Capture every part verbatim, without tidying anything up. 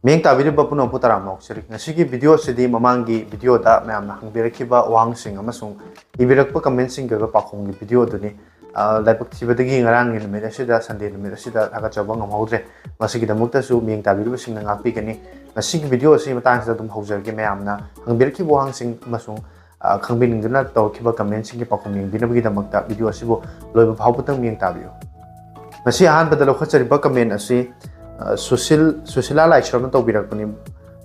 ꯃꯤꯠꯌꯦꯡ ꯇꯥꯕꯤꯔꯤꯕ ꯄꯨꯝꯅꯃꯛꯄꯨ ꯇꯔꯥꯝꯅ ꯑꯣꯛꯆꯔꯤ꯫ ꯉꯁꯤꯒꯤ video ꯑꯁꯤꯗꯤ ꯃꯃꯥꯡꯒꯤ video ꯗ ꯃꯌꯥꯝꯅ ꯍꯪꯕꯤꯔꯛꯈꯤꯕ ꯋꯥꯍꯪꯁꯤꯡ ꯑꯃꯁꯨꯡ ꯏꯕꯤꯔꯛꯄ comment ꯁꯤꯡꯒꯤ ꯑꯣꯏꯕ ꯄꯥꯎꯈꯨꯝꯒꯤ video ꯑꯗꯨꯅꯤ꯫ ꯑ, ꯂꯥꯏꯕꯛ ꯊꯤꯕꯗꯒꯤ ꯉꯔꯥꯡꯒꯤ ꯅꯨꯃꯤꯠ ꯑꯁꯤꯗ, Sunday ꯅꯨꯃꯤꯠ ꯑꯁꯤꯗ ꯊꯥꯒꯠꯆꯕ ꯉꯝꯍꯧꯗ꯭ꯔꯦ꯫ ꯃꯁꯤꯒꯤꯗꯃꯛꯇꯁꯨ ꯃꯤꯠꯌꯦꯡ ꯇꯥꯕꯤꯔꯤꯕꯁꯤꯡꯅ ꯉꯥꯛꯄꯤꯒꯅꯤ꯫ ꯉꯁꯤꯒꯤ video ꯑꯁꯤ ꯃꯇꯥꯡꯁꯤꯗ ꯑꯗꯨꯝ ꯍꯧꯖꯔꯒꯦ꯫ ꯃꯌꯥꯝꯅ ꯍꯪꯕꯤꯔꯛꯈꯤꯕ ꯋꯥꯍꯪꯁꯤꯡ ꯑꯃꯁꯨꯡ, ꯑ, ꯈꯪꯕꯤꯅꯤꯡꯗꯨꯅ ꯇꯧꯔꯛꯈꯤꯕ comment ꯁꯤꯡꯒꯤ ꯄꯥꯎꯈꯨꯝ ꯌꯦꯡꯕꯤꯅꯕꯒꯤꯗꯃꯛꯇ video ꯑꯁꯤꯕꯨ ꯂꯣꯏꯕ ꯐꯥꯎꯕꯇꯪ ꯃꯤꯠꯌꯦꯡ ꯇꯥꯕꯤꯌꯨ꯫ ꯉꯁꯤ ꯑꯍꯥꯟꯕꯗ ꯂꯧꯈꯠꯆꯔꯤꯕ comment ꯑꯁꯤ, ꯑ, Sushil, Sushila ꯂꯥꯏꯁ꯭ꯔꯝꯅ ꯇꯧꯕꯤꯔꯛꯄꯅꯤ꯫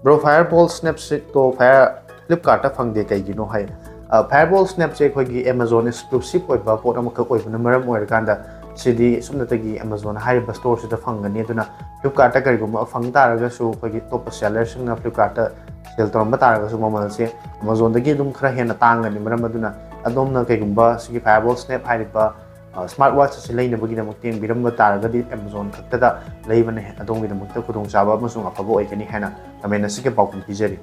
"Bro, Fireball Snap ꯁꯦ ꯇꯣ Fire, Flipkart ꯇ ꯐꯪꯗꯦ ꯀꯩꯒꯤꯅꯣ?" ꯍꯥꯏ꯫ ꯑ, Fireball Snap ꯁꯦ ꯑꯩꯈꯣꯏꯒꯤ Amazon exclusive ꯑꯣꯏꯕ ꯄꯣꯠ ꯑꯃꯈꯛ ꯑꯣꯏꯕꯅ ꯃꯔꯝ ꯑꯣꯏꯔꯀꯥꯟꯗ ꯁꯤꯗꯤ ꯁꯨꯞꯅꯇꯒꯤ Amazon ꯍꯥꯏꯔꯤꯕ store ꯁꯤꯗ ꯐꯪꯒꯅꯤ꯫ ꯑꯗꯨꯅ Flipkart ꯇ ꯀꯔꯤꯒꯨꯝꯕ ꯐꯪ ꯇꯥꯔꯒꯁꯨ, ꯑꯩꯈꯣꯏꯒꯤ ꯑꯇꯣꯞꯄ seller ꯁꯤꯡꯅ Flipkart ꯇ sale ꯇꯧꯔꯝꯕ ꯇꯥꯔꯒꯁꯨ ꯃꯃꯜꯁꯦ Amazon ꯗꯒꯤ ꯑꯗꯨꯝ ꯈꯔ ꯍꯦꯟꯅ ꯇꯥꯡꯒꯅꯤ꯫ ꯃꯔꯝ ꯑꯗꯨꯅ ꯑꯗꯣꯝꯅ ꯀꯩꯒꯨꯝꯕ ꯁꯤꯒꯤ Fireball Snap ꯍꯥꯏꯔꯤꯕ, ꯑ, smart watch ꯑꯁꯤ ꯂꯩꯅꯕꯒꯤꯗꯃꯛ ꯌꯦꯡꯕꯤꯔꯝꯕ ꯇꯥꯔꯒꯗꯤ Amazon ꯈꯛꯇꯗ ꯂꯩꯕꯅ ꯍꯦ-, ꯑꯗꯣꯝꯒꯤꯗꯃꯛꯇ ꯈꯨꯗꯣꯡꯆꯥꯕ ꯑꯃꯁꯨꯡ ꯑꯐꯕ ꯑꯣꯏꯒꯅꯤ ꯍꯥꯏꯅ comment ꯑꯁꯤꯒꯤ ꯄꯥꯎꯈꯨꯝ ꯄꯤꯖꯔꯤ꯫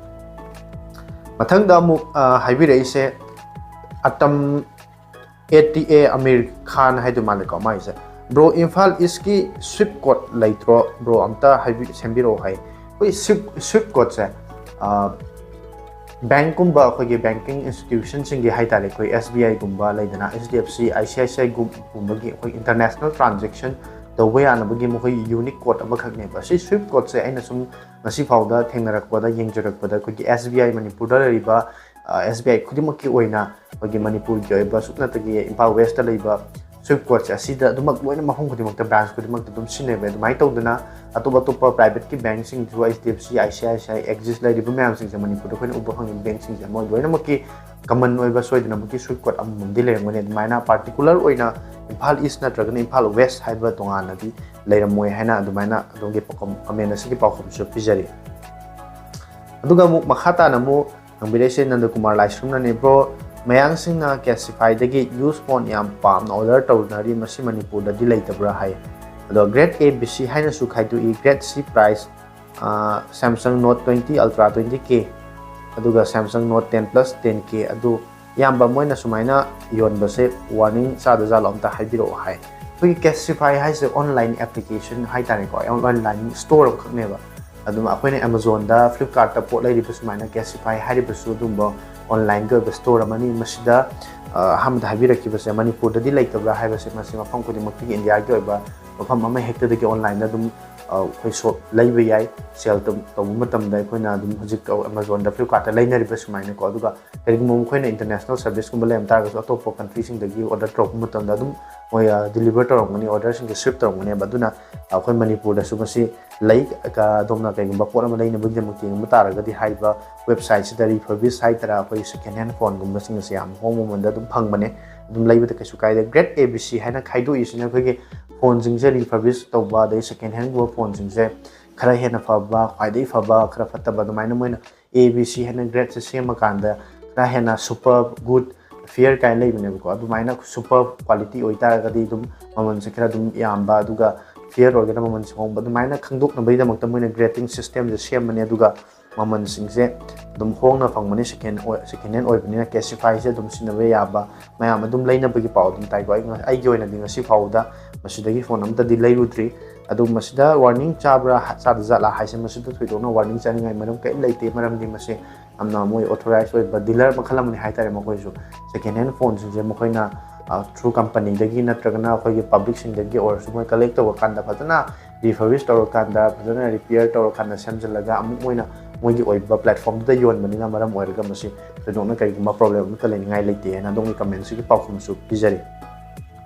ꯃꯊꯪꯗ ꯑꯃꯨꯛ, ꯑ, ꯍꯥꯏꯕꯤꯔꯛꯏꯁꯦ ꯑꯇꯝ A T A ꯑꯃꯤꯔ ꯈꯥꯟ ꯍꯥꯏꯗꯨ ꯃꯥꯜꯂꯦꯀꯣ ꯃꯥꯏꯁꯦ꯫ "Bro, ꯏꯝꯐꯥꯜ East ꯀꯤ swift code ꯂꯩꯇ꯭ꯔꯣ? Bro, ꯑꯝꯇ ꯍꯥꯏꯕꯤ-, ꯁꯦꯝꯕꯤꯔꯛꯑꯣ" ꯍꯥꯏ꯫ ꯑꯩꯈꯣꯏ swift, swift code ꯁꯦ, ꯑ, bank ꯀꯨꯝꯕ, ꯑꯩꯈꯣꯏꯒꯤ banking institution ꯁꯤꯡꯒꯤ ꯍꯥꯏ ꯇꯥꯔꯦ, ꯑꯩꯈꯣꯏ S B I ꯒꯨꯝꯕ ꯂꯩꯗꯅ, H D F C, I C I C I ꯒꯨꯝ-, ꯒꯨꯝꯕꯒꯤ ꯑꯩꯈꯣꯏ international transaction ꯇꯧꯕ ꯌꯥꯅꯕꯒꯤ ꯃꯈꯣꯏꯒꯤ unique code ꯑꯃꯈꯛꯅꯦꯕ꯫ ꯁꯤ swift code ꯁꯦ ꯑꯩꯅ ꯁꯨꯝ ꯉꯁꯤ ꯐꯥꯎꯗ ꯊꯦꯡꯅꯔꯛꯄꯗ, ꯌꯦꯡꯖꯔꯛꯄꯗ, ꯑꯩꯈꯣꯏꯒꯤ S B I ꯃꯅꯤꯄꯨꯔꯗ ꯂꯩꯔꯤꯕ, ꯑ, S B I ꯈꯨꯗꯤꯡꯃꯛꯀꯤ ꯑꯣꯏꯅ ꯑꯩꯈꯣꯏꯒꯤ ꯃꯅꯤꯄꯨꯔꯒꯤ ꯑꯣꯏꯕ, ꯁꯨꯞꯅꯇꯒꯤ ꯏꯝꯐꯥꯜ West ꯇ ꯂꯩꯕ swift code ꯁꯦ ꯑꯁꯤꯗ ꯑꯗꯨꯃꯛ ꯂꯣꯏꯅ ꯃꯐꯝ ꯈꯨꯗꯤꯡꯃꯛꯇ, branch ꯈꯨꯗꯤꯡꯃꯛꯇ ꯑꯗꯨꯝ ꯁꯤꯖꯤꯟꯅꯩꯕ꯫ ꯑꯗꯨꯃꯥꯏꯅ ꯇꯧꯗꯅ ꯑꯇꯣꯞ ꯑꯇꯣꯞꯄ private ꯀꯤ bank ꯁꯤꯡꯁꯨ, H D F C, I C I C I, Axis ꯂꯩꯔꯤꯕ ꯃꯌꯥꯝꯁꯤꯡꯁꯦ, ꯃꯅꯤꯄꯨꯔꯗ ꯑꯩꯈꯣꯏꯅ ꯎꯕ ꯐꯪꯉꯤꯕ bank ꯁꯤꯡꯁꯦ, ꯃꯣꯏ ꯂꯣꯏꯅꯃꯛꯀꯤ common ꯑꯣꯏꯕ ꯁꯣꯏꯗꯅꯃꯛꯀꯤ swift code ꯑꯃꯃꯝꯗꯤ ꯂꯩꯔꯝꯒꯅꯤ꯫ ꯑꯗꯨꯃꯥꯏꯅ particular ꯑꯣꯏꯅ ꯏꯝꯐꯥꯜ East ꯅꯠꯇ꯭ꯔꯒꯅ ꯏꯝꯐꯥꯜ West ꯍꯥꯏꯕ ꯇꯣꯉꯥꯟꯅꯗꯤ ꯂꯩꯔꯝꯃꯣꯏ ꯍꯥꯏꯅ ꯑꯗꯨꯃꯥꯏꯅ ꯑꯗꯣꯝꯒꯤ ꯄꯥꯎꯈꯨꯝ, comment ꯑꯁꯤꯒꯤ ꯄꯥꯎꯈꯨꯝꯁꯨ ꯄꯤꯖꯔꯤ꯫ ꯑꯗꯨꯒ ꯑꯃꯨꯛ ꯃꯈꯥ ꯇꯥꯅ ꯑꯃꯨꯛ ꯍꯪꯕꯤꯔꯛꯏꯁꯦ ꯅꯟꯗꯀꯨꯃꯥꯔ ꯂꯥꯏꯁ꯭ꯔꯝꯅꯅꯦ꯫ "Bro, ꯃꯌꯥꯡꯁꯤꯡꯅ Casify ꯗꯒꯤ used phone ꯌꯥꯝ ꯄꯥꯝꯅ order ꯇꯧꯅꯔꯤ, ꯃꯁꯤ ꯃꯅꯤꯄꯨꯔꯗꯗꯤ ꯂꯩꯇꯕ꯭ꯔꯥ?" ꯍꯥꯏ꯫ ꯑꯗꯣ grade A, B, C ꯍꯥꯏꯅꯁꯨ ꯈꯥꯏꯗꯣꯛꯏ꯫ Grade C price, ꯑ, Samsung Note twenty Ultra twenty K, ꯑꯗꯨꯒ Samsung Note ten Plus ten K, ꯑꯗꯨ ꯏꯌꯥꯝꯕ ꯃꯣꯏꯅ ꯁꯨꯃꯥꯏꯅ ꯌꯣꯟꯕꯁꯦ warning ꯆꯥꯗ ꯖꯥꯠꯂꯣ, ꯑꯝꯇ ꯍꯥꯏꯕꯤꯔꯛꯑꯣ ꯍꯥꯏ꯫ ꯑꯩꯈꯣꯏꯒꯤ Casify ꯍꯥꯏꯁꯦ online application ꯍꯥꯏ ꯇꯥꯔꯦꯀꯣ, online store ꯑꯃꯈꯛꯅꯦꯕ꯫ ꯑꯗꯨꯝ ꯑꯩꯈꯣꯏꯅ Amazonꯗ, Flipkartꯇ ꯄꯣꯠ ꯂꯩꯔꯤꯕ ꯁꯨꯃꯥꯏꯅ Casetify ꯍꯥꯏꯔꯤꯕꯁꯨ ꯑꯗꯨꯝꯕ onlineꯒꯤ ꯑꯣꯏꯕ store ꯑꯃꯅꯤ꯫ ꯃꯁꯤꯗ ꯑ, ꯑꯍꯥꯟꯕꯗ ꯍꯥꯏꯕꯤꯔꯛꯈꯤꯕꯁꯦ ꯃꯅꯤꯄꯨꯔꯗꯗꯤ ꯂꯩꯇꯕ꯭ꯔꯥ ꯍꯥꯏꯕꯁꯦ, ꯃꯁꯤ ꯃꯐꯝ ꯈꯨꯗꯤꯡꯃꯛꯇꯒꯤ Indiaꯒꯤ ꯑꯣꯏꯕ ꯃꯐꯝ ꯑꯃ ꯍꯦꯛꯇꯗꯒꯤ onlineꯗ ꯑꯗꯨꯝ ꯑ, ꯑꯩꯈꯣꯏ shop ꯂꯩꯕ ꯌꯥꯏ꯫ Sale ꯇꯧ-, ꯇꯧꯕ ꯃꯇꯝꯗ ꯑꯩꯈꯣꯏꯅ ꯑꯗꯨꯝ ꯍꯧꯖꯤꯛ Amazonꯗ, Flipkartꯇ ꯂꯩꯅꯔꯤꯕ ꯁꯨꯃꯥꯏꯅꯀꯣ꯫ ꯑꯗꯨꯒ ꯀꯔꯤꯒꯨꯝꯕ ꯃꯈꯣꯏꯅ international serviceꯀꯨꯝꯕ ꯂꯩꯔꯝ ꯇꯥꯔꯒꯁꯨ ꯑꯇꯣꯞꯄ countryꯁꯤꯡꯗꯒꯤ order ꯇꯧꯔꯛꯄ ꯃꯇꯝꯗ ꯑꯗꯨꯝ ꯃꯣꯏ ꯑ, deliver ꯇꯧꯔꯝꯒꯅꯤ, orderꯁꯤꯡꯁꯦ ship ꯇꯧꯔꯝꯒꯅꯦꯕ꯫ ꯑꯗꯨꯅ ꯑꯩꯈꯣꯏ ꯃꯅꯤꯄꯨꯔꯗꯁꯨ ꯃꯁꯤ ꯂꯩ꯫ ꯑꯗꯣꯝꯅ ꯀꯩꯒꯨꯝꯕ ꯄꯣꯠ ꯑꯃ ꯂꯩꯅꯕꯒꯤꯗꯃꯛ ꯌꯦꯡꯕ ꯇꯥꯔꯒꯗꯤ ꯍꯥꯏꯔꯤꯕ websiteꯁꯤꯗ refurbish ꯍꯥꯏꯇꯥꯔꯥ, ꯑꯩꯈꯣꯏ second hand phoneꯒꯨꯝꯕꯁꯤꯡ ꯑꯁꯦ ꯌꯥꯝ ꯍꯣꯡꯕ ꯃꯃꯜꯗ ꯑꯗꯨꯝ ꯐꯪꯕꯅꯦ, ꯑꯗꯨꯝ ꯂꯩꯕꯗ ꯀꯩꯁꯨ ꯀꯥꯏꯗꯦ꯫ Great A B C ꯍꯥꯏꯅ ꯈꯥꯏꯗꯣꯛꯏꯁꯤꯅ ꯑꯩꯈꯣꯏꯒꯤ phoneꯁꯤꯡꯁꯦ refurbish ꯇꯧꯕ, ꯑꯗꯩ second handꯒꯨꯝꯕ phoneꯁꯤꯡꯁꯦ ꯈꯔ ꯍꯦꯟꯅ ꯐꯕ, ꯈ꯭ꯋꯥꯏꯗꯒꯤ ꯐꯕ, ꯈꯔ ꯐꯠꯇꯕ, ꯑꯗꯨꯃꯥꯏꯅ ꯃꯣꯏꯅ A B C ꯍꯥꯏꯅ gradeꯁꯦ ꯁꯦꯝꯃꯀꯥꯟꯗ ꯈꯔ ꯍꯦꯟꯅ super good, fair ꯀꯥꯏꯅ ꯂꯩꯕꯅꯦꯕꯀꯣ꯫ ꯑꯗꯨꯃꯥꯏꯅ super quality ꯑꯣꯏꯇꯥꯔꯒꯗꯤ ꯑꯗꯨꯝ ꯃꯃꯜꯁꯦ ꯈꯔ ꯑꯗꯨꯝ ꯌꯥꯝꯕ, ꯑꯗꯨꯒ fair ꯑꯣꯏꯔꯒꯅ ꯃꯃꯜꯁꯦ ꯍꯣꯡꯕ, ꯑꯗꯨꯃꯥꯏꯅ ꯈꯪꯗꯣꯛꯅꯕꯒꯤꯗꯃꯛꯇ ꯃꯣꯏꯅ grading systemꯁꯦ ꯁꯦꯝꯕꯅꯦ꯫ ꯑꯗꯨꯒ ꯃꯃꯜꯁꯤꯡꯁꯦ ꯑꯗꯨꯝ ꯍꯣꯡꯅ ꯐꯪꯕꯅꯤ꯫ Second ꯑꯣꯏ-, second hand ꯑꯣꯏꯕꯅꯤꯅ Casetifyꯁꯦ ꯑꯗꯨꯝ ꯁꯤꯖꯤꯟꯅꯕ ꯌꯥꯕ, ꯃꯌꯥꯝ ꯑꯗꯨꯝ ꯂꯩꯅꯕꯒꯤ ꯄꯥꯎ ꯑꯗꯨꯝ ꯇꯥꯏꯀꯣ꯫ ꯑꯩ ꯉ-, ꯑꯩꯒꯤ ꯑꯣꯏꯅꯗꯤ ꯉꯁꯤ ꯐꯥꯎꯕꯗ ꯃꯁꯤꯗꯒꯤ phone ꯑꯝꯇꯗꯤ ꯂꯩꯔꯨꯗ꯭ꯔꯤ꯫ ꯑꯗꯨ ꯃꯁꯤꯗ warning ꯆꯥꯕ꯭ꯔꯥ, ꯆꯥꯗ ꯖꯥꯠꯂꯥ ꯍꯥꯏꯁꯦ, ꯃꯁꯤꯗ ꯊꯣꯏꯗꯣꯛꯅ warning ꯆꯥꯅꯤꯡꯉꯥꯏ ꯃꯔꯝ ꯀꯔꯤꯝ ꯂꯩꯇꯦ꯫ ꯃꯔꯝꯗꯤ ꯃꯁꯤ ꯌꯥꯝꯅ ꯃꯣꯏ authorized ꯑꯣꯏꯕ dealer ꯃꯈꯜ ꯑꯃꯅꯤ ꯍꯥꯏꯇꯥꯔꯦ꯫ ꯃꯈꯣꯏꯁꯨ second hand phoneꯁꯤꯡꯁꯦ ꯃꯈꯣꯏꯅ, ꯑ, through companyꯗꯒꯤ ꯅꯠꯇ꯭ꯔꯒꯅ ꯑꯩꯈꯣꯏꯒꯤ publicꯁꯤꯡꯗꯒꯤ ꯑꯣꯏꯔꯁꯨ ꯃꯣꯏ collect ꯇꯧꯔꯀꯥꯟꯗ, ꯐꯖꯅ refurbish ꯇꯧꯔꯀꯥꯟꯗ, ꯐꯖꯅ repair ꯇꯧꯔꯀꯥꯟꯗ ꯁꯦꯝꯖꯤꯜꯂꯒ ꯑꯃꯨꯛ ꯃꯣꯏꯅ ꯃꯣꯏꯒꯤ ꯑꯣꯏꯕ platformꯗꯨꯗ ꯌꯣꯟꯕꯅꯤꯅ ꯃꯔꯝ ꯑꯣꯏꯔꯒ ꯃꯁꯤ ꯊꯣꯏꯗꯣꯛꯅ ꯀꯔꯤꯒꯨꯝꯕ problem ꯑꯃꯠꯇ ꯂꯩꯅꯤꯡꯉꯥꯏ ꯂꯩꯇꯦ ꯍꯥꯏꯅ ꯑꯗꯣꯝꯒꯤ commentꯁꯤꯒꯤ ꯄꯥꯎꯈꯨꯝꯁꯨ ꯄꯤꯖꯔꯤ꯫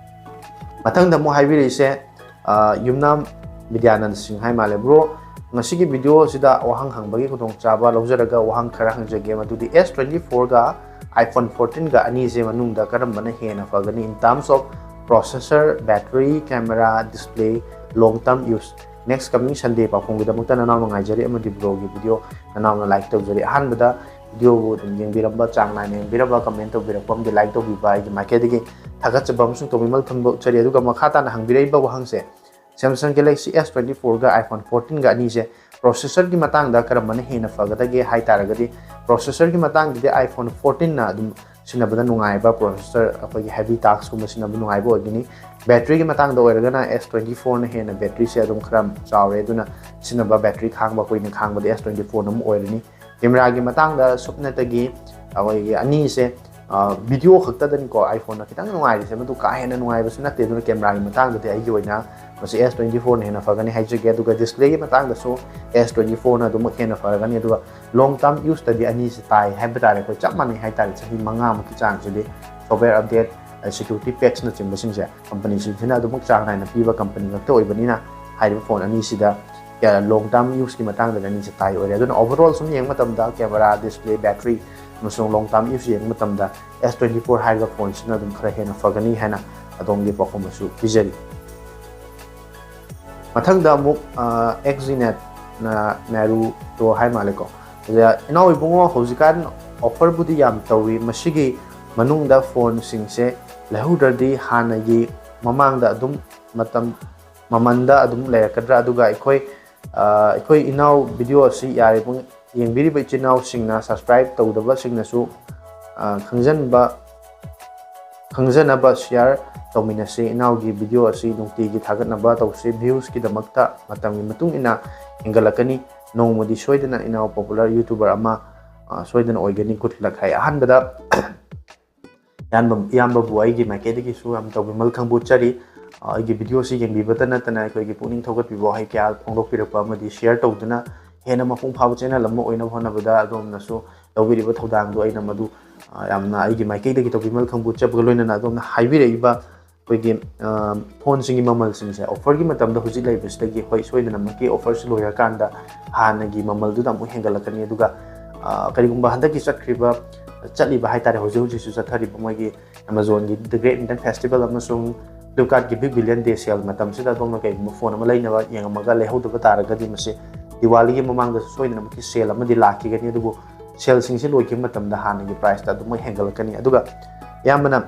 ꯃꯊꯪꯗ ꯑꯃꯨꯛ ꯍꯥꯏꯕꯤꯔꯛꯏꯁꯦ, ꯑ, ꯌꯨꯝꯅꯥꯝ ꯕꯤꯗ꯭ꯌꯥꯅꯟꯗ ꯁꯤꯡ ꯍꯥꯏ ꯃꯥꯜꯂꯦ꯫ Bro, ꯉꯁꯤꯒꯤ videoꯁꯤꯗ ꯋꯥꯍꯪ ꯍꯪꯕꯒꯤ ꯈꯨꯗꯣꯡꯆꯥꯕ ꯂꯧꯖꯔꯒ ꯋꯥꯍꯪ ꯈꯔ ꯍꯪꯖꯒꯦ꯫ ꯃꯗꯨꯗꯤ S twenty fourꯒ iPhone fourteenꯒ ꯑꯅꯤꯁꯦ ꯃꯅꯨꯡꯗ ꯀꯔꯝꯕꯅ ꯍꯦꯟꯅ ꯐꯒꯅꯤ in terms of processor, battery, camera, display, long term use? Next coming Sunday ꯄꯥꯎꯈꯨꯝꯒꯤꯗꯃꯛꯇ ꯅꯅꯥꯎꯅ ꯉꯥꯏꯖꯔꯤ ꯑꯃꯗꯤ broꯒꯤ video ꯅꯅꯥꯎꯅ like ꯇꯧꯖꯔꯤ꯫ ꯑꯍꯥꯟꯕꯗ videoꯕꯨ ꯑꯗꯨꯝ ꯌꯦꯡꯕꯤꯔꯝꯕ, ꯆꯥꯡ ꯅꯥꯏꯅ ꯌꯦꯡꯕꯤꯔꯝꯕ, comment ꯇꯧꯕꯤꯔꯛꯄ ꯑꯃꯗꯤ like ꯇꯧꯕꯤꯕ ꯑꯩꯒꯤ ꯃꯥꯏꯀꯩꯗꯒꯤ ꯊꯥꯒꯠꯆꯕ ꯑꯃꯁꯨꯡ ꯇꯧꯕꯤꯃꯜ ꯐꯣꯡꯗꯣꯛꯆꯔꯤ꯫ ꯑꯗꯨꯒ ꯃꯈꯥ ꯇꯥꯅ ꯍꯪꯕꯤꯔꯛꯏꯕ ꯋꯥꯍꯪꯁꯦ, Samsung Galaxy S twenty fourꯒ iPhone fourteenꯒ ꯑꯅꯤꯁꯦ processorꯒꯤ ꯃꯇꯥꯡꯗ ꯀꯔꯝꯕꯅ ꯍꯦꯟꯅ ꯐꯒꯗꯒꯦ ꯍꯥꯏ ꯇꯥꯔꯒꯗꯤ, processorꯒꯤ ꯃꯇꯥꯡꯗꯗꯤ iPhone fourteenꯅ ꯑꯗꯨꯝ ꯁꯤꯖꯤꯟꯅꯕꯗ ꯅꯨꯡꯉꯥꯏꯕ, ꯄ꯭ꯔꯣꯁꯦꯁꯔ ꯑꯩꯈꯣꯏꯒꯤ ꯍꯦꯚꯤ ꯇꯥꯛꯁꯀꯨꯝꯕ ꯁꯤꯖꯤꯟꯅꯕ ꯅꯨꯡꯉꯥꯏꯕ ꯑꯣꯏꯒꯅꯤ꯫ ꯕꯦꯇ꯭ꯔꯤꯒꯤ ꯃꯇꯥꯡꯗ ꯑꯣꯏꯔꯒꯅ ꯑꯦꯁ ꯇ꯭ꯋꯦꯟꯇꯤ ꯐꯣꯔꯅ ꯍꯦꯟꯅ ꯕꯦꯇ꯭ꯔꯤꯁꯦ ꯑꯗꯨꯝ ꯈꯔ ꯆꯥꯎꯔꯦ, ꯑꯗꯨꯅ ꯁꯤꯖꯤꯟꯅꯕ ꯕꯦꯇ꯭ꯔꯤ ꯈꯥꯡꯕ, ꯀꯨꯏꯅ ꯈꯥꯡꯕꯗꯤ ꯑꯦꯁ ꯇ꯭ꯋꯦꯟꯇꯤ ꯐꯣꯔꯅ ꯑꯃꯨꯛ ꯑꯣꯏꯔꯅꯤ꯫ ꯀꯦꯃꯦꯔꯥꯒꯤ ꯃꯇꯥꯡꯗ ꯁꯨꯞꯅꯇꯒꯤ ꯑꯩꯈꯣꯏꯒꯤ ꯑꯅꯤꯁꯦ ꯚꯤꯗꯤꯑꯣ ꯈꯛꯇꯗꯅꯤꯀꯣ ꯑꯥꯏꯐꯣꯟꯅ ꯈꯤꯇꯪ ꯅꯨꯡꯉꯥꯏꯔꯤꯁꯦ, ꯃꯗꯨ ꯀꯥ ꯍꯦꯟꯅ ꯅꯨꯡꯉꯥꯏꯕꯁꯨ ꯅꯠꯇꯦ꯫ ꯑꯗꯨꯅ ꯀꯦꯃꯦꯔꯥꯒꯤ ꯃꯇꯥꯡꯗꯗꯤ ꯑꯩꯒꯤ ꯑꯣꯏꯅ ꯃꯁꯤ ꯑꯦꯁ ꯇ꯭ꯋꯦꯟꯇꯤ ꯐꯣꯔꯅ ꯍꯦꯟꯅ ꯐꯒꯅꯤ ꯍꯥꯏꯖꯒꯦ꯫ ꯑꯗꯨꯒ ꯗꯤꯁꯄ꯭ꯂꯦꯒꯤ ꯃꯇꯥꯡꯗꯁꯨ ꯑꯦꯁ ꯇ꯭ꯋꯦꯟꯇꯤ ꯐꯣꯔꯅ ꯑꯗꯨꯃꯛ ꯍꯦꯟꯅ ꯐꯔꯒꯅꯤ꯫ ꯑꯗꯨꯒ ꯂꯣꯡ ꯇꯥꯔꯝ ꯌꯨꯁꯇꯗꯤ ꯑꯅꯤꯁꯦ ꯇꯥꯏ ꯍꯥꯏꯕ ꯇꯥꯔꯦ, ꯑꯩꯈꯣꯏ ꯆꯞ ꯃꯥꯟꯅꯩ ꯍꯥꯏ ꯇꯥꯔꯦ꯫ ꯆꯍꯤ ꯃꯉꯥꯃꯨꯛꯀꯤ ꯆꯥꯡꯁꯤꯗꯤ ꯁꯣꯐꯋꯦꯌꯔ ꯑꯞꯗꯦꯠ, ꯁꯦꯀ꯭ꯌꯨꯔꯤꯇꯤ ꯄꯦꯆꯅꯆꯤꯡꯕꯁꯤꯡꯁꯦ ꯀꯝꯄꯅꯤꯁꯤꯡꯁꯤꯅ ꯑꯗꯨꯃꯛ ꯆꯥꯡ ꯅꯥꯏꯅ ꯄꯤꯕ ꯀꯝꯄꯅꯤ ꯉꯥꯛꯇ ꯑꯣꯏꯕꯅꯤꯅ ꯍꯥꯏꯔꯤꯕ ꯐꯣꯟ ꯑꯅꯤꯁꯤꯗ ꯂꯣꯡ ꯇꯥꯔꯝ ꯌꯨꯁꯀꯤ ꯃꯇꯥꯡꯗꯗꯤ ꯑꯅꯤꯁꯦ ꯇꯥꯏ ꯑꯣꯏꯔꯦ꯫ ꯑꯗꯨꯅ ꯑꯣꯚꯔꯑꯣꯜ ꯁꯨꯝ ꯌꯦꯡꯕ ꯃꯇꯝꯗ ꯀꯦꯃꯦꯔꯥ, ꯗꯤꯁꯄ꯭ꯂꯦ, ꯕꯦꯇ꯭ꯔꯤ ꯑꯃꯁꯨꯡ ꯂꯣꯡ ꯇꯥꯔꯝ ꯌꯨꯁ ꯌꯦꯡꯕ ꯃꯇꯝꯗ ꯑꯦꯁ ꯇ꯭ꯋꯦꯟꯇꯤ ꯐꯣꯔ ꯍꯥꯏꯔꯤꯕ ꯐꯣꯟꯁꯤꯅ ꯑꯗꯨꯝ ꯈꯔ ꯍꯦꯟꯅ ꯐꯒꯅꯤ ꯍꯥꯏꯅ ꯑꯗꯣꯝꯒꯤ ꯄꯥꯎꯈꯨꯝ ꯑꯁꯨ ꯄꯤꯖꯔꯤ꯫ ꯃꯊꯪꯗ ꯑꯃꯨꯛ ꯑꯦꯛꯖꯤꯅꯦꯠ ꯅꯦꯔꯨꯇꯣ ꯍꯥꯏ ꯃꯥꯜꯂꯦꯀꯣ꯫ ꯑꯗ ꯏꯅꯥꯎ ꯏꯕꯨꯡꯉꯣ, ꯍꯧꯖꯤꯛꯀꯥꯟ ꯑꯣꯐꯔꯕꯨꯗꯤ ꯌꯥꯝ ꯇꯧꯏ, ꯃꯁꯤꯒꯤ ꯃꯅꯨꯡꯗ ꯐꯣꯟꯁꯤꯡꯁꯦ ꯂꯩꯍꯧꯗ꯭ꯔꯗꯤ ꯍꯥꯟꯅꯒꯤ ꯃꯃꯥꯡꯗ ꯑꯗꯨꯝ ꯃꯇꯝ ꯃꯃꯟꯗ ꯑꯗꯨꯝ ꯂꯩꯔꯛꯀꯗ꯭ꯔꯥ? ꯑꯗꯨꯒ ꯑꯩꯈꯣꯏ ꯑꯩꯈꯣꯏ ꯏꯅꯥꯎ ꯚꯤꯗꯤꯑꯣ ꯑꯁꯤ ꯌꯥꯔꯤꯕ ꯌꯦꯡꯕꯤꯔꯤꯕ ꯏꯆꯤꯟ ꯏꯅꯥꯎꯁꯤꯡꯅ, ꯁꯕꯁꯀ꯭ꯔꯥꯏꯕ ꯇꯧꯗꯕꯁꯤꯡꯅꯁꯨ ꯈꯪꯖꯟꯕ ꯈꯪꯖꯅꯕ ꯁꯤꯌꯥꯔ ꯇꯧꯃꯤꯟꯅꯁꯤ꯫ ꯏꯅꯥꯎꯒꯤ ꯚꯤꯗꯤꯑꯣ ꯑꯁꯤ ꯅꯨꯡꯇꯤꯒꯤ ꯊꯥꯒꯠꯅꯕ ꯇꯧꯁꯤ꯫ ꯚ꯭ꯌꯨꯁꯀꯤꯗꯃꯛꯇ ꯃꯇꯝꯒꯤ ꯃꯇꯨꯡ ꯏꯟꯅ ꯍꯦꯟꯒꯠꯂꯛꯀꯅꯤ꯫ ꯅꯣꯡꯃꯗꯤ ꯁꯣꯏꯗꯅ ꯏꯅꯥꯎ ꯄꯣꯄꯨꯂꯔ ꯌꯨꯇꯨꯕꯔ ꯑꯃ ꯁꯣꯏꯗꯅ ꯑꯣꯏꯒꯅꯤ꯫ ꯒꯨꯗ ꯂꯛ ꯍꯥꯏ꯫ ꯑꯍꯥꯟꯕꯗ ꯏꯌꯥꯝꯕ ꯏꯌꯥꯝꯕꯕꯨ ꯑꯩꯒꯤ ꯃꯥꯏꯀꯩꯗꯒꯤꯁꯨ ꯌꯥꯝ ꯇꯧꯕꯤꯃꯜ ꯈꯪꯕꯨ ꯆꯔꯤ꯫ ꯑꯩꯒꯤ ꯚꯤꯗꯤꯑꯣꯁꯤ ꯌꯦꯡꯕꯤꯕꯇ ꯅꯠꯇꯅ ꯑꯩꯈꯣꯏꯒꯤ ꯄꯨꯛꯅꯤꯡ ꯊꯧꯒꯠꯄꯤꯕ ꯋꯥꯍꯩ ꯀꯌꯥ ꯐꯣꯡꯗꯣꯛꯄꯤꯔꯛꯄ ꯑꯃꯗꯤ ꯁꯤꯌꯥꯔ ꯇꯧꯗꯨꯅ ꯍꯦꯟꯅ ꯃꯄꯨꯡ ꯐꯥꯕ ꯆꯦꯅꯦꯜ ꯑꯃ ꯑꯣꯏꯅꯕ ꯍꯣꯠꯅꯕꯗ ꯑꯗꯣꯝꯅꯁꯨ ꯂꯧꯕꯤꯔꯤꯕ ꯊꯧꯗꯥꯡꯗꯨ ꯑꯩꯅ ꯃꯗꯨ ꯌꯥꯝꯅ ꯑꯩꯒꯤ ꯃꯥꯏꯀꯩꯗꯒꯤ ꯇꯧꯕꯤꯃꯜ ꯈꯪꯕꯨ ꯆꯠꯄꯒ ꯂꯣꯏꯅꯅ ꯑꯗꯣꯝꯅ ꯍꯥꯏꯕꯤꯔꯛꯏꯕ ꯑꯩꯈꯣꯏꯒꯤ ꯐꯣꯟꯁꯤꯡꯒꯤ ꯃꯃꯜꯁꯤꯡꯁꯦ ꯑꯣꯐꯔꯒꯤ ꯃꯇꯝꯗ ꯍꯧꯖꯤꯛ ꯂꯩꯕꯁꯤꯗꯒꯤ, ꯍꯣꯏ, ꯁꯣꯏꯗꯅꯃꯛꯀꯤ ꯑꯣꯐꯔꯁꯤ ꯂꯣꯏꯔꯀꯥꯟꯗ ꯍꯥꯟꯅꯒꯤ ꯃꯃꯜꯗꯨꯗ ꯑꯃꯨꯛ ꯍꯦꯟꯒꯠꯂꯛꯀꯅꯤ꯫ ꯑꯗꯨꯒ ꯀꯔꯤꯒꯨꯝꯕ ꯍꯟꯗꯛꯀꯤ ꯆꯠꯈ꯭ꯔꯤꯕ ꯆꯠꯂꯤꯕ ꯍꯥꯏꯇꯥꯔꯦ, ꯍꯧꯖꯤꯛ ꯍꯧꯖꯤꯛꯁꯨ ꯆꯠꯊꯔꯤꯕ ꯃꯣꯏꯒꯤ ꯑꯦꯃꯥꯖꯣꯟꯒꯤ The Great Indian Festival ꯑꯃꯁꯨꯡ ꯐ꯭ꯂꯤꯞꯀꯥꯔꯠꯀꯤ Big Billion Day sale ꯃꯇꯝꯁꯤꯗ ꯑꯗꯣꯝꯅ ꯀꯩꯒꯨꯝꯕ ꯐꯣꯟ ꯑꯃ ꯂꯩꯅꯕ ꯌꯦꯡꯉꯝꯃꯒ ꯂꯩꯍꯧꯗꯕ ꯇꯥꯔꯒꯗꯤ ꯃꯁꯤ ꯗꯤꯋꯥꯂꯤꯒꯤ ꯃꯃꯥꯡꯗꯁꯨ ꯁꯣꯏꯗꯅꯃꯛꯀꯤ ꯁꯦꯜ ꯑꯃꯗꯤ ꯂꯥꯛꯈꯤꯒꯅꯤ꯫ ꯑꯗꯨꯕꯨ ꯁꯦꯜꯁꯤꯡꯁꯤ ꯂꯣꯏꯈꯤꯕ ꯃꯇꯝꯗ ꯍꯥꯟꯅꯒꯤ ꯄ꯭ꯔꯥꯏꯁꯇ ꯑꯗꯨꯃꯛ ꯍꯦꯟꯒꯠꯂꯛꯀꯅꯤ꯫ ꯑꯗꯨꯒ ꯑꯌꯥꯝꯕꯅ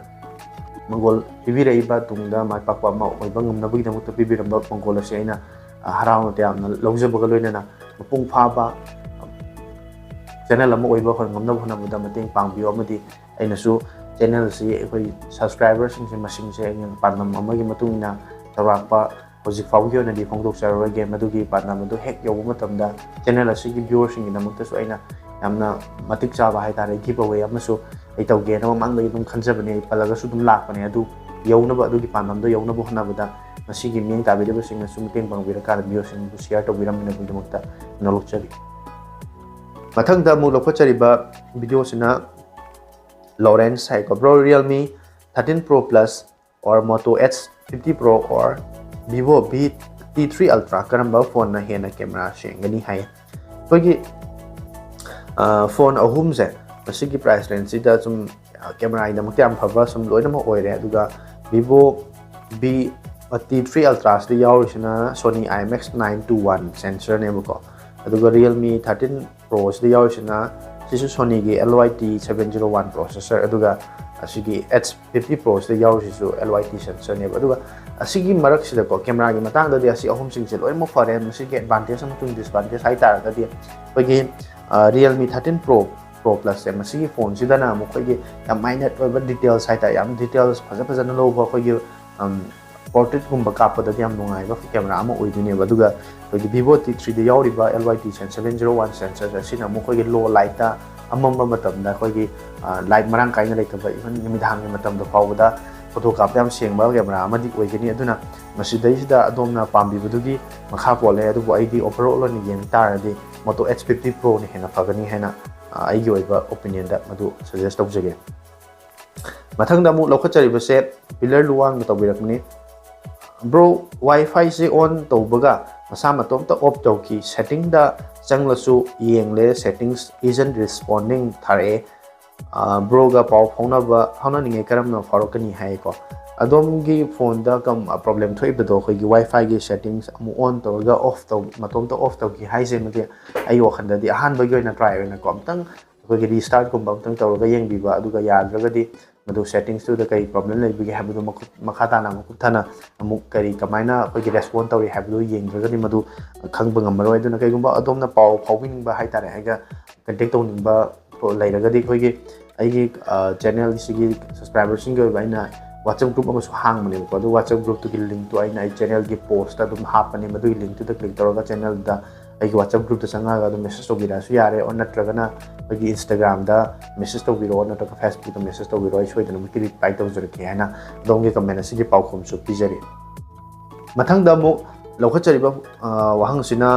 ꯃꯪꯒꯣꯜ ꯄꯤꯕꯤꯔꯛꯏꯕ ꯇꯨꯡꯗ ꯃꯥꯏ ꯄꯥꯛꯄ ꯑꯃ ꯑꯣꯏꯕ ꯉꯝꯅꯕꯒꯤꯗꯃꯛꯇ ꯄꯤꯕꯤꯔꯝꯕ ꯃꯪꯒꯣꯜ ꯑꯁꯤ ꯑꯩꯅ ꯍꯔꯥꯎꯅ ꯇꯌꯥꯝꯅ ꯂꯧꯖꯕꯒ ꯂꯣꯏꯅꯅ ꯃꯄꯨꯡ ꯐꯥꯕ ꯆꯦꯅꯦꯜ ꯑꯃ ꯑꯣꯏꯕ ꯉꯝꯅꯕ ꯍꯣꯠꯅꯕꯗ ꯃꯇꯦꯡ ꯄꯥꯡꯕꯤꯌꯨ ꯑꯃꯗꯤ ꯑꯩꯅꯁꯨ ꯆꯦꯅꯦꯜ ꯑꯁꯤ ꯑꯩꯈꯣꯏ ꯁꯕꯁꯀ꯭ꯔꯥꯏꯕꯔꯁꯤꯡꯁꯦ ꯃꯁꯤꯡꯁꯦ ꯑꯩꯅ ꯄꯥꯟꯗꯝ ꯑꯃꯒꯤ ꯃꯇꯨꯡ ꯏꯟꯅ ꯆꯥꯎꯔꯥꯛꯄ ꯍꯧꯖꯤꯛ ꯐꯥꯎꯒꯤ ꯑꯣꯏꯅꯗꯤ ꯐꯣꯡꯗꯣꯛꯆꯔꯔꯣꯏꯒꯦ꯫ ꯃꯗꯨꯒꯤ ꯄꯥꯟꯗꯝ ꯑꯗꯨ ꯍꯦꯛ ꯌꯧꯕ ꯃꯇꯝꯗ ꯆꯦꯅꯦꯜ ꯑꯁꯤꯒꯤ ꯚ꯭ꯌꯨꯋꯔꯁꯤꯡꯒꯤꯗꯃꯛꯇꯁꯨ ꯑꯩꯅ ꯌꯥꯝꯅ ꯃꯇꯤꯛ ꯆꯥꯕ ꯍꯥꯏꯇꯥꯔꯦ, ꯒꯤꯐ ꯑꯋꯦ ꯑꯃꯁꯨ ꯑꯩ ꯇꯧꯒꯦꯅ ꯃꯃꯥꯡꯗꯒꯤ ꯑꯗꯨꯝ ꯈꯟꯖꯕꯅꯦ, ꯑꯩ ꯄꯜꯂꯒꯁꯨ ꯑꯗꯨꯝ ꯂꯥꯛꯄꯅꯦ꯫ ꯑꯗꯨ ꯌꯧꯅꯕ, ꯑꯗꯨꯒꯤ ꯄꯥꯟꯗꯝꯗꯣ ꯌꯧꯅꯕ ꯍꯣꯠꯅꯕꯗ ꯉꯁꯤꯒꯤ ꯃꯤꯠꯌꯦꯡ ꯇꯥꯕꯤꯔꯤꯕꯁꯤꯡꯅꯁꯨ ꯃꯇꯦꯡ ꯄꯥꯡꯕꯤꯔꯀꯥꯟꯗ ꯚꯤꯗꯤꯑꯣꯁꯤꯡ ꯑꯗꯨ ꯁꯤꯌꯔ ꯇꯧꯕꯤꯔꯝꯅꯕꯒꯤꯗꯃꯛꯇ ꯅꯣꯂꯣꯛꯆꯔꯤ꯫ ꯃꯊꯪꯗ ꯑꯃꯨꯛ ꯂꯧꯈꯠꯆꯔꯤꯕ ꯚꯤꯗꯤꯑꯣꯁꯤꯅ ꯂꯣꯔꯦꯟꯁ ꯍꯥꯏꯀꯣ꯫ Bro, Realme thirteen Pro Plus or Moto H fifty Pro or Vivo V T three Ultra ꯀꯔꯝꯕ ꯐꯣꯟꯅ ꯍꯦꯟꯅ ꯀꯦꯃꯦꯔꯥ ꯁꯦꯡꯒꯅꯤ ꯍꯥꯏ꯫ ꯑꯩꯈꯣꯏꯒꯤ ꯐꯣꯟ ꯑꯍꯨꯝꯁꯦ ꯃꯁꯤꯒꯤ ꯄ꯭ꯔꯥꯏꯁ ꯔꯦꯟꯖꯁꯤꯗ ꯁꯨꯝ ꯀꯦꯃꯦꯔꯥꯒꯤꯗꯃꯛꯇ ꯌꯥꯝ ꯐꯕ ꯁꯨꯝ ꯂꯣꯏꯅꯃꯛ ꯑꯣꯏꯔꯦ꯫ ꯑꯗꯨꯒ Vivo V T three Ultra ꯁꯤꯗ ꯌꯥꯎꯔꯤꯁꯤꯅ Sony IMX nine two one ꯁꯦꯟꯁꯔꯅꯦꯕꯀꯣ꯫ ꯑꯗꯨꯒ Realme thirteen Pro ꯁꯤꯗ ꯌꯥꯎꯔꯤꯁꯤꯅ ꯁꯤꯁꯨ Sony ꯒꯤ L Y T seven zero one processor, ꯑꯗꯨꯒ ꯑꯁꯤꯒꯤ H fifty Pro ꯁꯤꯗ ꯌꯥꯎꯔꯤꯁꯤꯁꯨ L Y T ꯁꯦꯟꯁꯔꯅꯦꯕ꯫ ꯑꯗꯨꯒ ꯑꯁꯤꯒꯤ ꯃꯔꯛꯁꯤꯗꯀꯣ, ꯀꯦꯃꯦꯔꯥꯒꯤ ꯃꯇꯥꯡꯗꯗꯤ ꯑꯁꯤ ꯑꯍꯨꯝꯁꯤꯡꯁꯦ ꯂꯣꯏꯅꯃꯛ ꯐꯔꯦ꯫ ꯃꯁꯤꯒꯤ ꯑꯦꯗꯚꯥꯟꯇꯦꯖ ꯑꯃꯁꯨꯡ ꯗꯤꯁꯑꯦꯗꯚꯥꯟꯇꯦꯖ ꯍꯥꯏ ꯇꯥꯔꯒꯗꯤ, ꯑꯩꯈꯣꯏꯒꯤ Realme thirteen Pro Pro Plus ꯁꯦ, ꯃꯁꯤꯒꯤ ꯐꯣꯟꯁꯤꯗꯅ ꯑꯃꯨꯛ ꯑꯩꯈꯣꯏꯒꯤ ꯌꯥꯝ ꯃꯥꯏꯅꯔ ꯑꯣꯏꯕ ꯗꯤꯇꯦꯜꯁ ꯍꯥꯏꯇꯥꯔꯦ, ꯌꯥꯝ ꯗꯤꯇꯦꯜꯁ ꯐꯖ ꯐꯖꯅ ꯂꯧꯕ, ꯑꯩꯈꯣꯏꯒꯤ ꯄꯣꯔꯇ꯭ꯔꯦꯠꯀꯨꯝꯕ ꯀꯥꯞꯄꯗꯗꯤ ꯌꯥꯝ ꯅꯨꯡꯉꯥꯏꯕ ꯀꯦꯃꯦꯔꯥ ꯑꯃ ꯑꯣꯏꯗꯣꯏꯅꯦꯕ꯫ ꯑꯗꯨꯒ ꯑꯩꯈꯣꯏꯒꯤ Vivo T three ꯗ ꯌꯥꯎꯔꯤꯕ L Y T seven zero one ꯁꯦꯟꯁꯔꯁꯦ, ꯑꯁꯤꯅ ꯑꯃꯨꯛ ꯑꯩꯈꯣꯏꯒꯤ ꯂꯣ ꯂꯥꯏꯠꯇ, ꯑꯃꯝꯕ ꯃꯇꯝꯗ ꯑꯩꯈꯣꯏꯒꯤ ꯂꯥꯏꯠ ꯃꯔꯥꯡ ꯀꯥꯏꯅ ꯂꯩꯇꯕ, ꯏꯚꯟ ꯅꯨꯃꯤꯗꯥꯡꯒꯤ ꯃꯇꯝꯗ ꯐꯥꯎꯕꯗ ꯐꯣꯇꯣ ꯀꯥꯞꯄ ꯌꯥꯝ ꯁꯦꯡꯕ ꯀꯦꯃꯦꯔꯥ ꯑꯃꯗꯤ ꯑꯣꯏꯒꯅꯤ꯫ ꯑꯗꯨꯅ ꯃꯁꯤꯗꯩꯁꯤꯗ ꯑꯗꯣꯝꯅ ꯄꯥꯝꯕꯤꯕꯗꯨꯒꯤ ꯃꯈꯥ ꯄꯣꯜꯂꯦ꯫ ꯑꯗꯨꯕꯨ ꯑꯩꯗꯤ ꯑꯣꯚꯔꯑꯣꯜ ꯑꯣꯏꯅ ꯌꯦꯡ ꯇꯥꯔꯗꯤ Moto H fifty Pro ꯅ ꯍꯦꯟꯅ ꯐꯒꯅꯤ ꯍꯥꯏꯅ, ꯑ, ꯑꯩꯒꯤ ꯑꯣꯏꯕ ꯑꯣꯄꯤꯅꯤꯌꯟꯗ ꯃꯗꯨ ꯁꯖꯦꯁ ꯇꯧꯖꯒꯦ꯫ ꯃꯊꯪꯗ ꯑꯃꯨꯛ ꯂꯧꯈꯠꯆꯔꯤꯕꯁꯦ ꯄꯤꯂꯔ ꯂꯨꯋꯥꯡꯅ ꯇꯧꯕꯤꯔꯛꯄꯅꯤ꯫ Bro, Wi-Fi ꯁꯦ ꯑꯣꯟ ꯇꯧꯕꯒ ꯃꯁꯥ ꯃꯇꯣꯝꯇ ꯑꯣꯐ ꯇꯧꯈꯤ, ꯁꯦꯇꯤꯡꯗ ꯆꯪꯂꯁꯨ ꯌꯦꯡꯂꯦ, settings isn't responding ꯊꯥꯔꯛꯑꯦ꯫ ꯑ, ꯕ꯭ꯔꯣꯒ ꯄꯥꯎ ꯐꯥꯎꯅꯕ, ꯐꯥꯎꯅꯅꯤꯡꯉꯦ, ꯀꯔꯝꯅ ꯐꯥꯎꯔꯛꯀꯅꯤ ꯍꯥꯏꯀꯣ꯫ ꯑꯗꯣꯝꯒꯤ ꯐꯣꯟꯗ ꯀꯝ-, ꯄ꯭ꯔꯣꯕ꯭ꯂꯦꯝ ꯊꯣꯛꯏꯕꯗꯣ, ꯑꯩꯈꯣꯏꯒꯤ Wi-Fi ꯒꯤ ꯁꯦꯇꯤꯡꯁ ꯑꯃꯨꯛ ꯑꯣꯟ ꯇꯧꯔꯒ ꯑꯣꯐ ꯇꯧ-, ꯃꯇꯣꯝꯇ ꯑꯣꯐ ꯇꯧꯈꯤ ꯍꯥꯏꯁꯦ, ꯃꯗꯤ ꯑꯩ ꯋꯥꯈꯜꯗꯗꯤ ꯑꯍꯥꯟꯕꯒꯤ ꯑꯣꯏꯅ ꯇ꯭ꯔꯥꯏ ꯑꯣꯏꯅꯀꯣ, ꯑꯝꯇꯪ ꯑꯩꯈꯣꯏꯒꯤ ꯔꯤꯁꯇꯥꯔꯠꯀꯨꯝꯕ ꯑꯝꯇꯪ ꯇꯧꯔꯒ ꯌꯦꯡꯕꯤꯕ, ꯑꯗꯨꯒ ꯌꯥꯗ꯭ꯔꯒꯗꯤ ꯃꯗꯨ ꯁꯦꯇꯤꯡꯁꯇꯨꯗ ꯀꯔꯤ ꯄ꯭ꯔꯣꯕ꯭ꯂꯦꯝ ꯂꯩꯕꯒꯦ ꯍꯥꯏꯕꯗꯨ ꯃꯈꯨꯠ-, ꯃꯈꯥ ꯇꯥꯅ ꯑꯃꯨꯛ ꯀꯨꯞꯊꯅ ꯑꯃꯨꯛ ꯀꯔꯤ, ꯀꯃꯥꯏꯅ ꯑꯩꯈꯣꯏꯒꯤ ꯔꯦꯁꯄꯣꯟ ꯇꯧꯔꯤ ꯍꯥꯏꯕꯗꯨ ꯌꯦꯡꯗ꯭ꯔꯒꯗꯤ ꯃꯗꯨ ꯈꯪꯕ ꯉꯝꯃꯔꯣꯏ꯫ ꯑꯗꯨꯅ ꯀꯩꯒꯨꯝꯕ ꯑꯗꯣꯝꯅ ꯄꯥꯎ ꯐꯥꯎꯕꯤꯅꯤꯡꯕ ꯍꯥꯏꯇꯥꯔꯦ, ꯑꯩꯒ ꯀꯟꯇꯦꯛ ꯇꯧꯅꯤꯡꯕ ꯂꯩꯔꯒꯗꯤ ꯑꯩꯈꯣꯏꯒꯤ ꯑꯩꯒꯤ ꯆꯦꯅꯦꯜꯁꯤꯒꯤ ꯁꯕꯁꯀ꯭ꯔꯥꯏꯕꯔꯁꯤꯡꯒꯤ ꯑꯣꯏꯕ ꯑꯩꯅ WhatsApp group ꯑꯃꯁꯨ ꯍꯥꯡꯕꯅꯦꯕꯀꯣ꯫ ꯑꯗꯨ WhatsApp groupꯇꯨꯒꯤ linkꯇꯨ ꯑꯩꯅ ꯑꯩ ꯆꯦꯅꯦꯜꯒꯤ postꯇ ꯑꯗꯨꯝ ꯍꯥꯞꯄꯅꯦ꯫ ꯃꯗꯨꯒꯤ linkꯇꯨꯗ click ꯇꯧꯔꯒ ꯆꯦꯅꯦꯜꯗ ꯑꯩꯒꯤ WhatsApp groupꯇ ꯆꯪꯉꯛꯑꯒ ꯑꯗꯨꯝ message ꯇꯧꯕꯤꯔꯛꯑꯁꯨ ꯌꯥꯔꯦ, or ꯅꯠꯇ꯭ꯔꯒꯅ ꯑꯩꯈꯣꯏꯒꯤ Instagramꯗ message ꯇꯧꯕꯤꯔꯛꯑꯣ, ꯅꯠꯇ꯭ꯔꯒ Facebookꯇ message ꯇꯧꯕꯤꯔꯛꯑꯣ, ꯑꯩ ꯁꯣꯏꯗꯅꯃꯛꯀꯤ reply ꯇꯧꯖꯔꯛꯀꯦ ꯍꯥꯏꯅ ꯑꯗꯣꯝꯒꯤ comment ꯑꯁꯤꯒꯤ ꯄꯥꯎꯈꯨꯝꯁꯨ ꯄꯤꯖꯔꯤ꯫ ꯃꯊꯪꯗ ꯑꯃꯨꯛ ꯂꯧꯈꯠꯆꯔꯤꯕ, ꯑ, ꯋꯥꯍꯪꯁꯤꯅ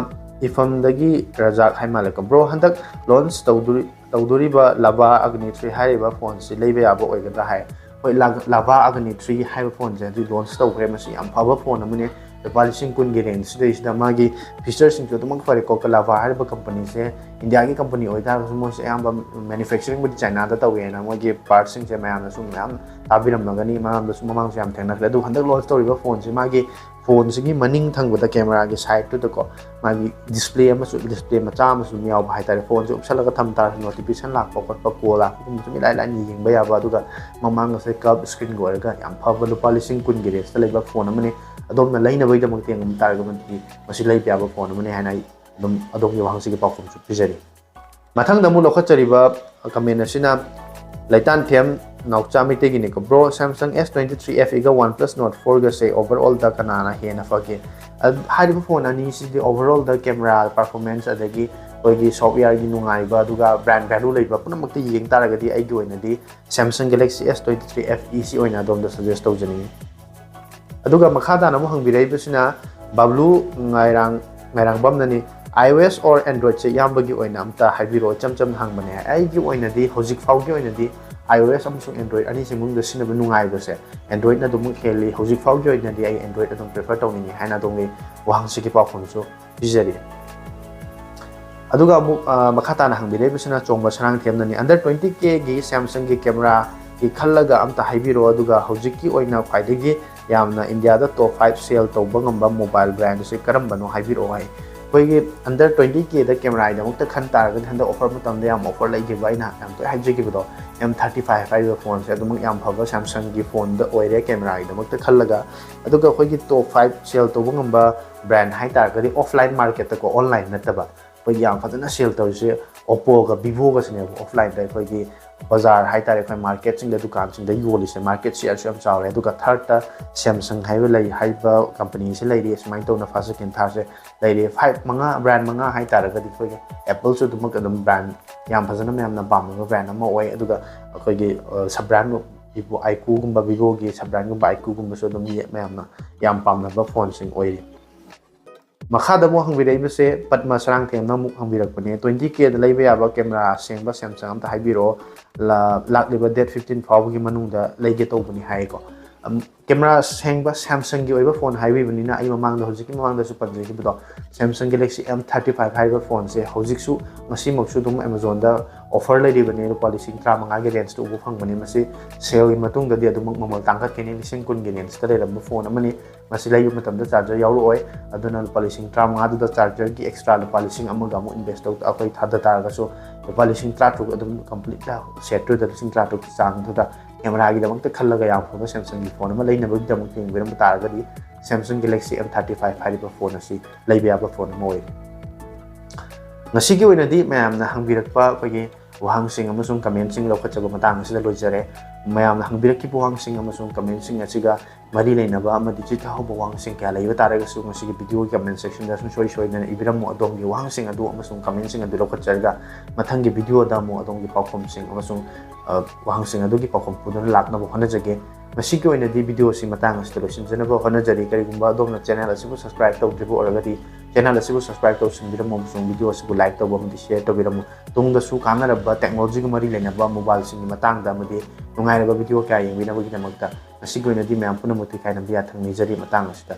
ꯏꯐꯝꯗꯒꯤ ꯔꯖꯥꯛ ꯍꯥꯏ ꯃꯥꯜꯂꯦꯀꯣ꯫ Bro, ꯍꯟꯗꯛ launch ꯇꯧꯗꯣꯔꯤ-, ꯇꯧꯗꯣꯔꯤꯕ Lava Agni three ꯍꯥꯏꯔꯤꯕ phoneꯁꯤ ꯂꯩꯕ ꯌꯥꯕ ꯑꯣꯏꯒꯗ꯭ꯔꯥ ꯍꯥꯏ꯫ ꯍꯣꯏ, ꯂꯥ-, Lava Agni three ꯍꯥꯏꯕ phoneꯁꯦ ꯍꯧꯖꯤꯛ launch ꯇꯧꯈ꯭ꯔꯦ꯫ ꯃꯁꯤ ꯌꯥꯝ ꯐꯕ phone ꯑꯃꯅꯤ꯫ ꯂꯨꯄꯥ ꯂꯤꯁꯤꯡ ꯀꯨꯟꯒꯤ rangeꯁꯤꯗꯩꯁꯤꯗ ꯃꯥꯒꯤ featureꯁꯤꯡꯁꯨ ꯑꯗꯨꯃꯛ ꯐꯔꯦꯀꯣ꯫ Lava ꯍꯥꯏꯔꯤꯕ companyꯁꯦ Indiaꯒꯤ company ꯑꯣꯏꯇꯥꯔꯒꯁꯨ ꯃꯣꯏꯁꯦ ꯑꯌꯥꯝꯕ manufacturingꯕꯨꯗꯤ Chinaꯗ ꯇꯧꯋꯦꯅ ꯃꯣꯏꯒꯤ partsꯁꯤꯡꯁꯦ ꯃꯌꯥꯝꯅꯁꯨ ꯃꯌꯥꯝ ꯇꯥꯕꯤꯔꯝꯂꯒꯅꯤ, ꯃꯔꯝꯗꯁꯨ ꯃꯃꯥꯡꯁꯨ ꯌꯥꯝ ꯊꯦꯡꯅꯈ꯭ꯔꯦ꯫ ꯑꯗꯨ ꯍꯟꯗꯛ launch ꯇꯧꯔꯤꯕ phoneꯁꯦ, ꯃꯥꯒꯤ phoneꯁꯤꯒꯤ ꯃꯅꯤꯡ ꯊꯪꯕꯗ cameraꯒꯤ sideꯇꯨꯗꯀꯣ ꯃꯥꯒꯤ display ꯑꯃꯁꯨ, display ꯃꯆꯥ ꯑꯃꯁꯨ ꯑꯗꯨꯝ ꯌꯥꯎꯕ ꯍꯥꯏꯇꯥꯔꯦ꯫ Phoneꯁꯦ ꯎꯞꯁꯜꯂꯒ ꯊꯝ ꯇꯥꯔꯁꯨ notification ꯂꯥꯛꯄ ꯈꯣꯠꯄ, call ꯂꯥꯛꯄꯒꯨꯝꯕꯁꯨ ꯏꯂꯥꯏ ꯂꯥꯏꯅ ꯌꯦꯡꯕ ꯌꯥꯕ, ꯑꯗꯨꯒ ꯃꯃꯥꯡ ꯑꯁꯦ curve screenꯒ ꯑꯣꯏꯔꯒ ꯌꯥꯝ ꯐꯕ ꯂꯨꯄꯥ ꯂꯤꯁꯤꯡ ꯀꯨꯟꯒꯤ rangeꯇ ꯂꯩꯕ phone ꯑꯃꯅꯤ꯫ ꯑꯗꯣꯝꯅ ꯂꯩꯅꯕꯒꯤꯗꯃꯛꯇ ꯌꯦꯡꯕ ꯇꯥꯔꯒꯗꯤ ꯃꯁꯤ ꯂꯩꯕ ꯌꯥꯕ phone ꯑꯃꯅꯤ ꯍꯥꯏꯅ ꯑꯩ ꯑꯗꯨꯝ ꯑꯗꯣꯝꯒꯤ ꯋꯥꯍꯪꯁꯤꯒꯤ ꯄꯥꯎꯈꯨꯝꯁꯨ ꯄꯤꯖꯔꯤ꯫ ꯃꯊꯪꯗ ꯑꯃꯨꯛ ꯂꯧꯈꯠꯆꯔꯤꯕ comment ꯑꯁꯤꯅ ꯂꯩꯇꯥꯟꯊꯦꯝ ꯅꯥꯎꯆꯥ ꯃꯩꯇꯩꯒꯤꯅꯤꯀꯣ꯫ Bro, Samsung S twenty-three F ꯒ OnePlus Nord fourꯒꯁꯦ overallꯗ ꯀꯅꯥꯅ ꯍꯦꯟꯅ ꯐꯒꯦ? ꯑ, ꯍꯥꯏꯔꯤꯕ phone ꯑꯅꯤꯁꯤꯗꯤ overallꯗ camera performance, ꯑꯗꯒꯤ ꯑꯩꯈꯣꯏꯒꯤ softwareꯒꯤ ꯅꯨꯡꯉꯥꯏꯕ, ꯑꯗꯨꯒ brand value ꯂꯩꯕ ꯄꯨꯝꯅꯃꯛꯇ ꯌꯦꯡ ꯇꯥꯔꯒꯗꯤ ꯑꯩꯒꯤ ꯑꯣꯏꯅꯗꯤ Samsung Galaxy S twenty-three F E ꯁꯤ ꯑꯣꯏꯅ ꯑꯗꯣꯝꯗ suggest ꯇꯧꯖꯅꯤꯡꯉꯤ꯫ ꯑꯗꯨꯒ ꯃꯈꯥ ꯇꯥꯅ ꯑꯃꯨꯛ ꯍꯪꯕꯤꯔꯛꯏꯕꯁꯤꯅ ꯕꯥꯕ꯭ꯂꯨ ꯉꯥꯏꯔꯥꯡ-, ꯉꯥꯏꯔꯥꯡꯕꯝꯅꯅꯤ꯫ iOS or Androidꯁꯦ ꯏꯌꯥꯝꯕꯒꯤ ꯑꯣꯏꯅ ꯑꯝꯇ ꯍꯥꯏꯕꯤꯔꯛꯑꯣ, ꯏꯆꯝ ꯆꯝꯅ ꯍꯪꯕꯅꯦ꯫ ꯑꯩꯒꯤ ꯑꯣꯏꯅꯗꯤ, ꯍꯧꯖꯤꯛ ꯐꯥꯎꯒꯤ ꯑꯣꯏꯅꯗꯤ iOS ꯑꯃꯁꯨꯡ Android ꯑꯅꯤꯁꯤ ꯃꯅꯨꯡꯗ ꯁꯤꯖꯤꯟꯅꯕ ꯅꯨꯡꯉꯥꯏꯕꯁꯦ Androidꯅ ꯑꯗꯨꯃꯛ ꯍꯦꯜꯂꯤ꯫ ꯍꯧꯖꯤꯛ ꯐꯥꯎꯒꯤ ꯑꯣꯏꯅꯗꯤ ꯑꯩ Android ꯑꯗꯨꯝ prefer ꯇꯧꯅꯤꯡꯉꯤ ꯍꯥꯏꯅ ꯑꯗꯣꯝꯒꯤ ꯋꯥꯍꯪꯁꯤꯒꯤ ꯄꯥꯎꯈꯨꯝꯁꯨ ꯄꯤꯖꯔꯤ꯫ ꯑꯗꯨꯒ ꯑꯃꯨꯛ, ꯑ, ꯃꯈꯥ ꯇꯥꯅ ꯍꯪꯕꯤꯔꯛꯏꯕꯁꯤꯅ ꯆꯣꯡꯕ ꯁꯅꯥꯡꯊꯦꯝꯅꯅꯤ꯫ Under twenty Kꯒꯤ Samsungꯒꯤ cameraꯒꯤ ꯈꯜꯂꯒ ꯑꯝꯇ ꯍꯥꯏꯕꯤꯔꯛꯑꯣ, ꯑꯗꯨꯒ ꯍꯧꯖꯤꯛꯀꯤ ꯑꯣꯏꯅ ꯈ꯭ꯋꯥꯏꯗꯒꯤ ꯌꯥꯝꯅ Indiaꯗ top five sell ꯇꯧꯕ ꯉꯝꯕ mobile brandꯁꯦ ꯀꯔꯝꯕꯅꯣ ꯍꯥꯏꯕꯤꯔꯛꯑꯣ ꯍꯥꯏ꯫ ꯑꯩꯈꯣꯏꯒꯤ under twenty Kꯗ cameraꯒꯤꯗꯃꯛꯇ ꯈꯟ ꯇꯥꯔꯒꯗꯤ ꯍꯟꯗꯛ offer ꯃꯇꯝꯗ ꯌꯥꯝ offer ꯂꯩꯈꯤꯕ, ꯑꯩꯅ ꯌꯥꯝ ꯇꯣꯏꯅ ꯍꯥꯏꯖꯈꯤꯕꯗꯣ, M thirty-five ꯍꯥꯏꯔꯤꯕ phoneꯁꯦ ꯑꯗꯨꯃꯛ ꯌꯥꯝ ꯐꯕ Samsungꯒꯤ phoneꯗ ꯑꯣꯏꯔꯦ cameraꯒꯤꯗꯃꯛꯇ ꯈꯜꯂꯒ꯫ ꯑꯗꯨꯒ ꯑꯩꯈꯣꯏꯒꯤ top five sell ꯇꯧꯕ ꯉꯝꯕ brand ꯍꯥꯏ ꯇꯥꯔꯒꯗꯤ offline marketꯇꯀꯣ, online ꯅꯠꯇꯕ, ꯑꯩꯈꯣꯏꯒꯤ ꯌꯥꯝ ꯐꯖꯅ sell ꯇꯧꯔꯤꯁꯦ Oppoꯒ Vivoꯒꯁꯤꯅꯦꯕ offlineꯗ ꯑꯩꯈꯣꯏꯒꯤ ꯕꯖꯥꯔ ꯍꯥꯏꯇꯥꯔꯦ, ꯑꯩꯈꯣꯏ ꯃꯥꯔꯀꯦꯠꯁꯤꯡꯗ, ꯗꯨꯀꯥꯟꯁꯤꯡꯗ ꯌꯣꯜꯂꯤꯁꯦ, ꯃꯥꯔꯀꯦꯠ ꯁꯤꯌꯔꯁꯨ ꯌꯥꯝ ꯆꯥꯎꯔꯦ꯫ ꯑꯗꯨꯒ ꯊꯥꯔꯠꯇ ꯁꯦꯝꯁꯪ ꯍꯥꯏꯕ ꯂꯩ, ꯍꯥꯏꯕ ꯀꯝꯄꯅꯤꯁꯦ ꯂꯩꯔꯤ꯫ ꯁꯨꯃꯥꯏꯅ ꯇꯧꯅ ꯐꯥꯔꯁ, ꯁꯦꯀꯦꯟ, ꯊꯥꯔꯠꯁꯦ ꯂꯩꯔꯤ꯫ ꯐꯥꯏꯚ, ꯃꯉꯥ, ꯕ꯭ꯔꯥꯟ ꯃꯉꯥ ꯍꯥꯏꯇꯥꯔꯒꯗꯤ ꯑꯩꯈꯣꯏꯒꯤ ꯑꯦꯄꯜꯁꯨ ꯑꯗꯨꯃꯛ ꯑꯗꯨꯝ ꯕ꯭ꯔꯥꯟ ꯌꯥꯝ ꯐꯖꯅ ꯃꯌꯥꯝꯅ ꯄꯥꯝꯅꯕ ꯕ꯭ꯔꯥꯟ ꯑꯃ ꯑꯣꯏ꯫ ꯑꯗꯨꯒ ꯑꯩꯈꯣꯏꯒꯤ ꯁꯕ ꯕ꯭ꯔꯥꯟ ꯚꯤꯚꯣ, ꯑꯥꯏꯀꯨꯒꯨꯝꯕ, ꯚꯤꯚꯣꯒꯤ ꯁꯕ ꯕ꯭ꯔꯥꯟꯒꯨꯝꯕ ꯑꯥꯏꯀꯨꯒꯨꯝꯕꯁꯨ ꯑꯗꯨꯝ ꯃꯤ ꯃꯌꯥꯝꯅ ꯌꯥꯝ ꯄꯥꯝꯅꯕ ꯐꯣꯟꯁꯤꯡ ꯑꯣꯏꯔꯤ꯫ ꯃꯈꯥꯗ ꯑꯃꯨꯛ ꯍꯪꯕꯤꯔꯛꯏꯕꯁꯦ ꯄꯗꯃ ꯁꯔꯥꯡꯊꯦꯝꯅ ꯑꯃꯨꯛ ꯍꯪꯕꯤꯔꯛꯄꯅꯦ, "ꯇ꯭ꯋꯦꯟꯇꯤ ꯀꯦꯗ ꯂꯩꯕ ꯌꯥꯕ ꯀꯦꯃꯦꯔꯥ ꯑꯁꯦꯡꯕ ꯁꯦꯝꯁꯪ ꯑꯝꯇ ꯍꯥꯏꯕꯤꯔꯛꯑꯣ, ꯂꯥ-, ꯂꯥꯛꯂꯤꯕ ꯗꯦꯠ ꯐꯤꯐꯇꯤꯟ ꯐꯥꯎꯕꯒꯤ ꯃꯅꯨꯡꯗ ꯂꯩꯒꯦ ꯇꯧꯕꯅꯤ" ꯍꯥꯏꯀꯣ꯫ ꯑꯝ, ꯀꯦꯃꯦꯔꯥ ꯑꯁꯦꯡꯕ ꯁꯦꯝꯁꯪꯒꯤ ꯑꯣꯏꯕ ꯐꯣꯟ ꯍꯥꯏꯕꯤꯕꯅꯤꯅ, ꯑꯩ ꯃꯃꯥꯡꯗ, ꯍꯧꯖꯤꯛꯀꯤ ꯃꯃꯥꯡꯗꯁꯨ ꯄꯟꯖꯈꯤꯕꯗꯣ, Samsung Galaxy M thirty five ꯍꯥꯏꯔꯤꯕ ꯐꯣꯟꯁꯦ ꯍꯧꯖꯤꯛꯁꯨ, ꯉꯁꯤꯃꯛꯁꯨ ꯑꯗꯨꯝ Amazonꯗ offer ꯂꯩꯔꯤꯕꯅꯤ꯫ ꯂꯨꯄꯥ ꯂꯤꯁꯤꯡ ꯇꯔꯥꯃꯉꯥꯒꯤ rangeꯇ ꯎꯕ ꯐꯪꯕꯅꯤ꯫ ꯃꯁꯤ saleꯒꯤ ꯃꯇꯨꯡꯗꯗꯤ ꯑꯗꯨꯃꯛ ꯃꯃꯜ ꯇꯥꯡꯈꯠꯀꯅꯤ꯫ ꯂꯤꯁꯤꯡ ꯀꯨꯟꯒꯤ rangeꯇ ꯂꯩꯔꯝꯕ ꯐꯣꯟ ꯑꯃꯅꯤ꯫ ꯃꯁꯤ ꯂꯩꯕ ꯃꯇꯝꯗ charger ꯌꯥꯎꯔꯛꯑꯣꯏ꯫ ꯑꯗꯨꯅ ꯂꯨꯄꯥ ꯂꯤꯁꯤꯡ ꯇꯔꯥꯃꯉꯥꯗꯨꯗ chargerꯒꯤ extra ꯂꯨꯄꯥ ꯂꯤꯁꯤꯡ ꯑꯃꯒ ꯑꯃꯨꯛ invest ꯇꯧ, ꯑꯩꯈꯣꯏ ꯊꯥꯗ ꯇꯥꯔꯒꯁꯨ ꯂꯨꯄꯥ ꯂꯤꯁꯤꯡ ꯇꯔꯥꯇꯔꯨꯛ ꯑꯗꯨꯝ complete setꯇꯨꯗ, ꯂꯤꯁꯤꯡ ꯇꯔꯥꯇꯔꯨꯛꯀꯤ ꯆꯥꯡꯗꯨꯗ cameraꯒꯤꯗꯃꯛꯇ ꯈꯜꯂꯒ ꯌꯥꯝ ꯐꯕ Samsungꯒꯤ ꯐꯣꯟ ꯑꯃ ꯂꯩꯅꯕꯒꯤꯗꯃꯛꯇ ꯌꯦꯡꯕꯤꯔꯝꯕ ꯇꯥꯔꯒꯗꯤ, Samsung Galaxy M thirty five ꯍꯥꯏꯔꯤꯕ ꯐꯣꯟ ꯑꯁꯤ ꯂꯩꯕ ꯌꯥꯕ ꯐꯣꯟ ꯑꯃ ꯑꯣꯏꯔꯦ꯫ ꯉꯁꯤꯒꯤ ꯑꯣꯏꯅꯗꯤ ꯃꯌꯥꯝꯅ ꯍꯪꯕꯤꯔꯛꯄ ꯑꯩꯈꯣꯏꯒꯤ ꯋꯥꯍꯪꯁꯤꯡ ꯑꯃꯁꯨꯡ commentꯁꯤꯡ ꯂꯧꯈꯠꯆꯕ ꯃꯇꯥꯡ ꯑꯁꯤꯗ ꯂꯣꯏꯖꯔꯦ꯫ ꯃꯌꯥꯝꯅ ꯍꯪꯕꯤꯔꯛꯈꯤꯕ ꯋꯥꯍꯪꯁꯤꯡ ꯑꯃꯁꯨꯡ commentꯁꯤꯡ ꯑꯁꯤꯒ ꯃꯔꯤ ꯂꯩꯅꯕ ꯑꯃꯗꯤ ꯆꯤꯊꯍꯧꯕ ꯋꯥꯍꯪꯁꯤꯡ ꯀꯌꯥ ꯂꯩꯕ ꯇꯥꯔꯒꯁꯨ, ꯃꯁꯤꯒꯤ videoꯒꯤ comment sectionꯗ ꯁꯨꯡꯁꯣꯏ ꯁꯣꯏꯗꯅ ꯏꯕꯤꯔꯝꯃꯨ꯫ ꯑꯗꯣꯝꯒꯤ ꯋꯥꯍꯪꯁꯤꯡ ꯑꯗꯨ ꯑꯃꯁꯨꯡ commentꯁꯤꯡ ꯑꯗꯨ ꯂꯧꯈꯠꯆꯔꯒ, ꯃꯊꯪꯒꯤ videoꯗ ꯑꯃꯨꯛ ꯑꯗꯣꯝꯒꯤ ꯄꯥꯎꯈꯨꯝꯁꯤꯡ ꯑꯃꯁꯨꯡ, ꯑ, ꯋꯥꯍꯪꯁꯤꯡ ꯑꯗꯨꯒꯤ ꯄꯥꯎꯈꯨꯝ ꯄꯨꯗꯨꯅ ꯂꯥꯛꯅꯕ ꯍꯣꯠꯅꯖꯒꯦ꯫ ꯉꯁꯤꯒꯤ ꯑꯣꯏꯅꯗꯤ video ꯑꯁꯤ ꯃꯇꯥꯡ ꯑꯁꯤꯗ ꯂꯣꯏꯁꯤꯟꯖꯅꯕ ꯍꯣꯠꯅꯖꯔꯤ꯫ ꯀꯔꯤꯒꯨꯝꯕ ꯑꯗꯣꯝꯅ channel ꯑꯁꯤꯕꯨ subscribe ꯇꯧꯗ꯭ꯔꯤꯕ ꯑꯣꯏꯔꯒꯗꯤ, channel ꯑꯁꯤꯕꯨ subscribe ꯇꯧꯁꯤꯟꯕꯤꯔꯝꯃꯨ ꯑꯃꯁꯨꯡ video ꯑꯁꯤꯕꯨ like ꯇꯧꯕ ꯑꯃꯗꯤ share ꯇꯧꯕꯤꯔꯝꯃꯨ꯫ ꯇꯨꯡꯗꯁꯨ ꯀꯥꯟꯅꯔꯕ technologyꯒ ꯃꯔꯤ ꯂꯩꯅꯕ mobileꯁꯤꯡꯒꯤ ꯃꯇꯥꯡꯗ ꯑꯃꯗꯤ ꯅꯨꯡꯉꯥꯏꯔꯕ video ꯀꯌꯥ ꯌꯦꯡꯕꯤꯅꯕꯒꯤꯗꯃꯛꯇ ꯉꯁꯤꯒꯤ ꯑꯣꯏꯅꯗꯤ ꯃꯌꯥꯝ ꯄꯨꯝꯅꯃꯛꯇ ꯏꯀꯥꯏꯅꯕ ꯌꯥꯊꯪ ꯅꯤꯖꯔꯤ꯫ ꯃꯇꯥꯡ ꯑꯁꯤꯗ